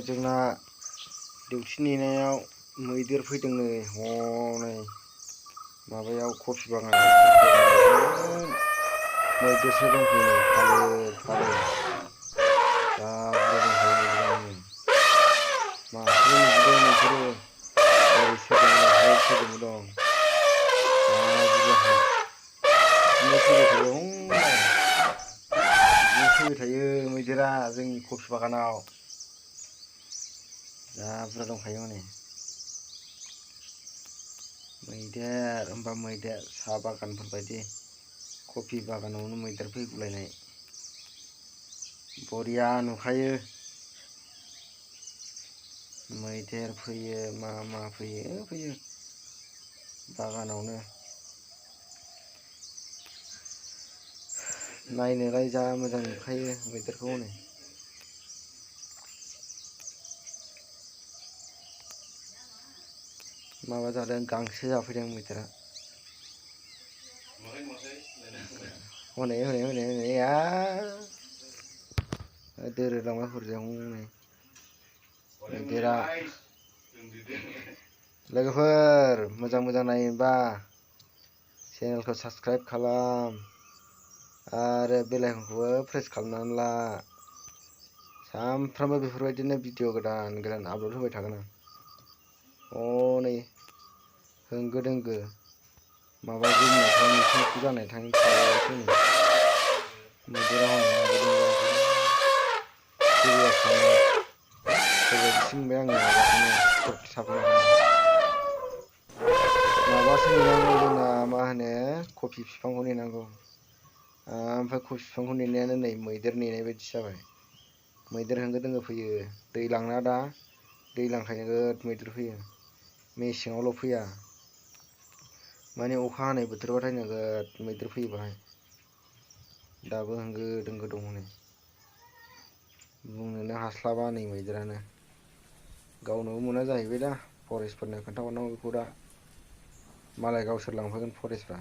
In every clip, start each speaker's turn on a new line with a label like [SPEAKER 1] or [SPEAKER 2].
[SPEAKER 1] जोंना डिउटि नेनायाव मैदेर फैदों नै हनै माबायाव कफि बागानाव मैदेरसो दंफैयो फालो फालो जा बुरजा दंफैयो मासेबो नुदों नोंसोरो ओरै सोरजोंबो दं जा बुरजाहाय बिदिनो फैबाय थायो मैदेरा जोंनि कफि बागानाव जा बुरजा दंखायो माने मैदेर होमबा मैदेर साहा बागानफोर बायदि कफि बागानावनो मैदेर फैगुलायनाय बरिया नुखायो मैदेर फैयो मा फैयो बागानावनो नायनोलाय जा मोजां नुखायो मैदेरखौ हनै माबा जादों गांसो जाफैदों मैदेरा हनै दोरोदलांबाय हरजों हनै मैदेरा लोगोफोर मोजां नायोबा चेनेलखौ साबस्क्राइब खालाम आरो बेल आइकनखौबो प्रेस खालामनानै ला सानफ्रामबो बेफोरबायदिनो भिडिअ गोदान आपल'ड होबाय थागोन आं हनै होंगो दोंगो माबा गोमनायथां जानायथां मैदेरा हनै मोनबाय आङो माबासो नेनांगौ जोंना मा होनो कफि बिफांखौ नेनांगौ ओमफ्राय कफि बिफांखौ नेनायानो नै मैदेर नेनाय बायदिसो जाबाय मैदेर होंगो दोंगो फैयो दैज्लांना दा दैज्लांखायनो नोगोद मैदेर फैयो मेसेङावल' फैया माने अखा हानाय बोथोरबाथाय नोगोद मैदेर फैयो बाहाय दाबो होंगो दोंगो दं हनै बुंनोनो हास्लाबा नै मैदेरानो गावनोबो मोना जाहैबाय दा फरेस्टफोरनो खोन्थाहरनांगौ बेखौ दा मालाय गावसोर लांफैगोन फरेस्टफ्रा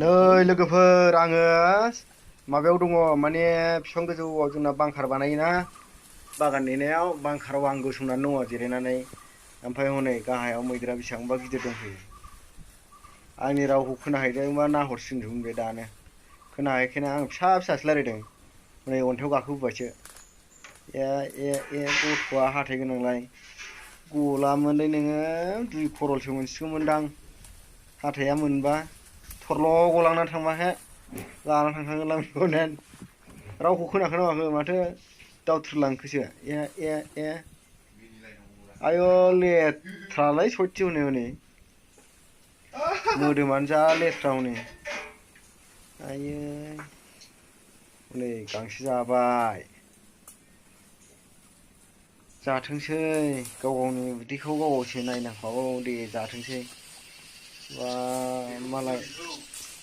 [SPEAKER 1] नै लोगोफोर आङो माबायाव दङ माने बिफां गोजौआव जोंना बांखार बानायोना बागान नेनायाव बांखाराव आं गसंनानै दङ जिरायनानै ओमफ्राय हनै गाहायाव मैदेरा बेसेबांबा गिदिर दंफैयो आंनि रावखौ खोनाहैदोंबा नाहरसिगोन बे दानो खोनाहैखायनो आं फिसासो रायलायदों हनै अन्थायाव गाखोबोबायसो गथ'आ हाथाय गोनांलाय गलामोनलै नोङो 2 खरलसो मोनसिगौमोनदां हाथाया मोनबा थरल' गलांनानै थांबा हे लानानै थांखागोनलां बेखौनो रावखौ खोनाखै माथो दावथ्रोदलांखोसो आय' लेथ्रालाय सयथि हनै मोदोमानो जा लेथ्रा हनै आयै हनै गांसो जाबाय जाथोंसै गाव गावनि उदैखौ गाव गावसो नायनांखागौ दे जाथोंसै बा मालाय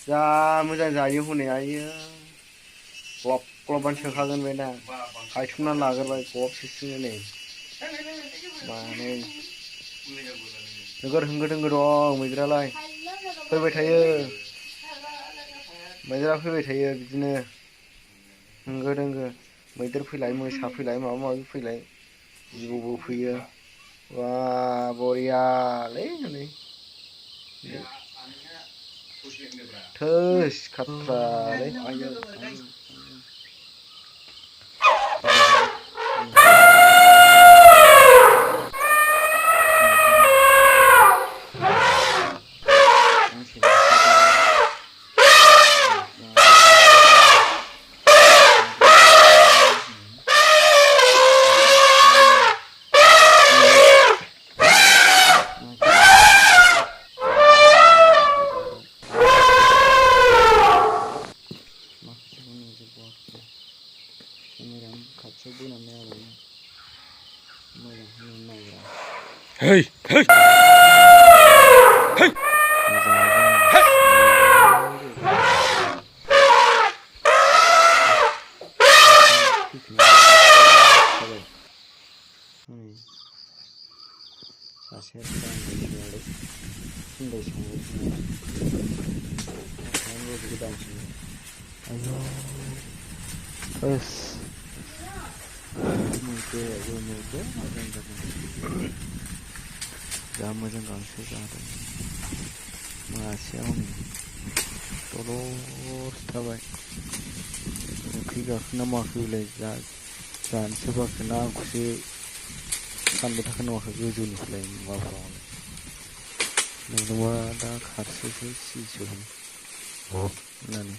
[SPEAKER 1] जा मोजां जायो हनै आयो ग्लब ग्लबानो सोखागोन बे दा हायथुमनानै लाग्रोबाय गबसेनो नै मानै नोगोर होंगो दोंगो दं मैदेरालाय फैबाय थायो मैदेरा फैबाय थायो बिदिनो होंगो दोंगो मैदेर फैलाय मोसा फैलाय माबा माबि फैलाय जिबौबो फैयो बा बरियालै हनै थोस खाथ्रालै आयै
[SPEAKER 2] Hey, hey, hey.
[SPEAKER 3] बेबो मैदेर मोजां जादों जा मोजां गांसो जादों मासेया हनै दलर थाबाय ओंख्रि गाखोना माखो बेलाय जानोसो बाखोना आंखौसो सानबाय थाखो नामाखो गोजौनिफ्राय माबाफ्रावलाय नोंनोबा दा खारसोसो सिजोबो होननानै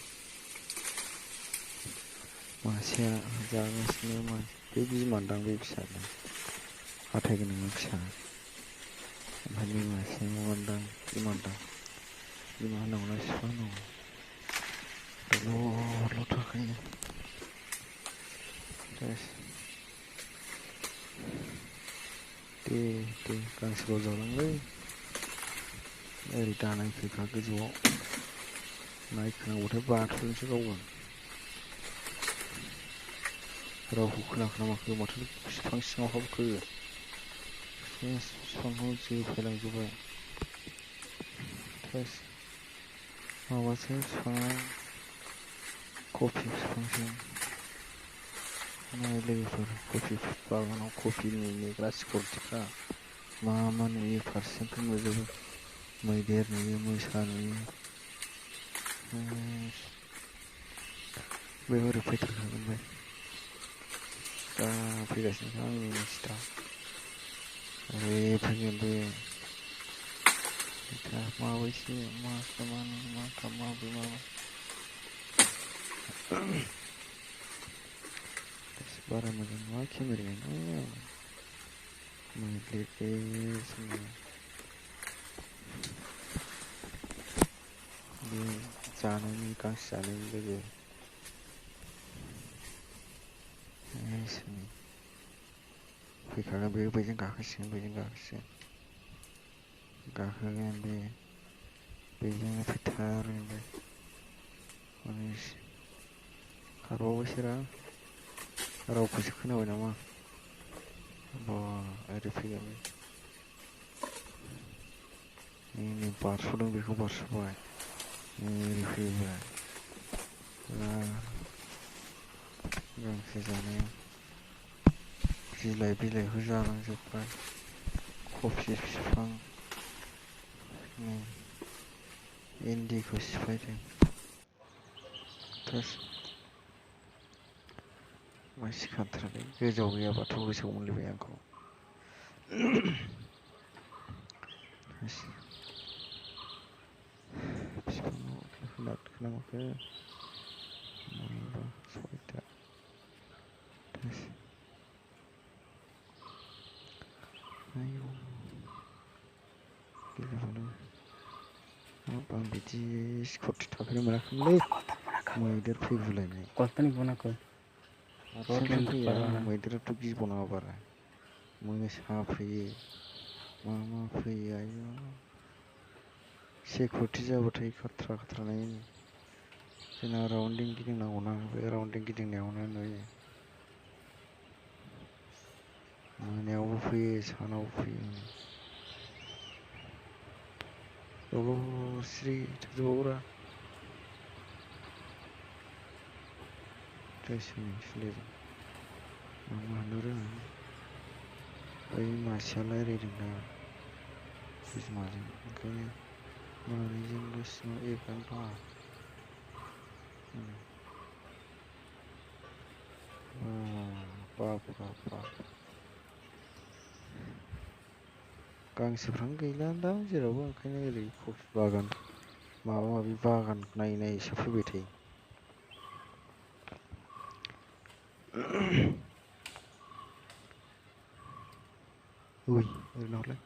[SPEAKER 3] मासेया जागासिनो बे बिमादां बे फिसादां हाथाय गोनां फिसा ओमफ्राय बे मासेया माबादां बिमादां बिमा होनांगौना बिफा होनांगौ दलर थाखायो दे गांसोल' जालांलै ओरै दानाय फैखा गोजौआव नायखोनांगौबाथाय बाथुलसो गावगोन रावखौ खोनाखोना माथो बिफां सिङाव हाबखो बिफांखौ जोफायलांजोब्बाय माबासो बिफाङा कफि बिफांसो लोगोफोर कफि बागानाव कफिनि नेग्रा सिकिउरिटिफ्रा मा नुयो फारसेनिफ्राय नुजोबो मैदेर नुयो मोसा नुयो बे ओरै फैथारखागोन बे दा फैगासिनो आंनि मिस्टा ओरै फैगोन बे माबायसो मा खामानि बारा मोजां नङा केमेरायानो मोब्लिबनि बे जानायनि गांसो जानायनि लोगो फैखागोन बे बैजों गाखोसिगोन गाखोगोन बे बेजोंनो फैथारगोन बे खारबावबायसोरा रावखौसो खोनाबाय नामा ओरै फैगोन नै बारस'दों बेखौ बारस'बाय ओरै फैबाय गांसो जानायाव बिलाइखौ जालांजोब्बाय कफि बिफां इन्दिखौ सिफायदों मा सिखारथारलै गोजौआव गैयाबाथ' गोसोआव मोनलायबाय आंखौ बिफाङाव खोनामाखो सयथा आं बिदि सिकिउरिटि थाफेरनो मोनाखैमोनलै मैदेर फैगुलायनाय हारसिंथ' फैया मैदेराथ' गिबावनाङा बारा मोसा फैयो मा फैयो आयु सिकिउरिटि जाबाथाय खाथ्रा नायो जोंना राउन्डिं गिदिंनांगौना बे राउन्डिं गिदिंनायावनो नुयो मोनायावबो फैयो सानावबो फैयो दलर सिरि थाजोबावोरा सोलिदों मा होनो रोङा बै मासेया रायज्लायदों दा बिमाजों ओंखायनो मानैजोंल' सिङाव एरनानै दङ बाब गांसोफ्रानो गैला दा जेरावबो ओंखायनो ओरै कफि बागान माबा माबि बागान नायसो फैबाय थायो ओरैनो हरलाय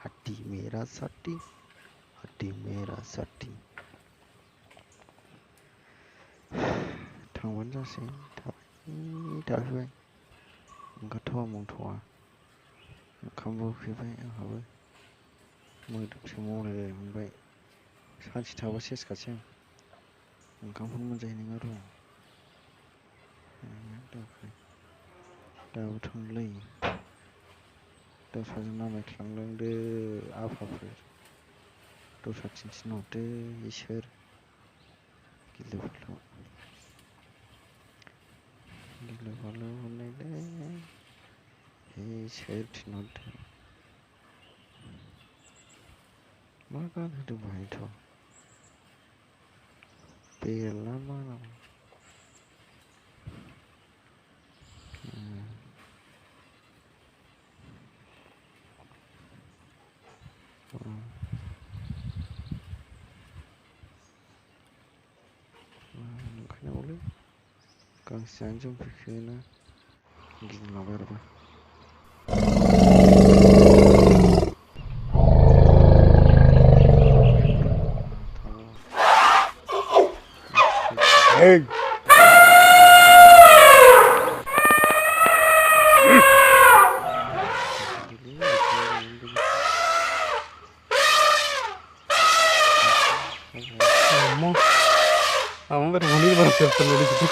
[SPEAKER 3] हाथी मेरा साथी थांबानो जासै थाफैबाय ओंखारथावा मावथावा ओंखामबो उखैबाय आंहाबो मोदोमसो मावलायलाय मोनबाय सानसे थाबा सेसखासै आं ओंखामखौनो मोनजाहैनाय नङा र' दाबो थांलै दस्राजों नामायख्लांलांदो आफाफोर दस्राथिं थिनहरदो इसोर गिलु बालु सायाव थिनहरदो मा गानहोदों बाहायथ' बेल ना मा नामा ओंखायनो गांसे जानो जंफैखोना गिदिंलांबाय आरोबा
[SPEAKER 2] Hey! Kamu berani baru siap sendiri gitu.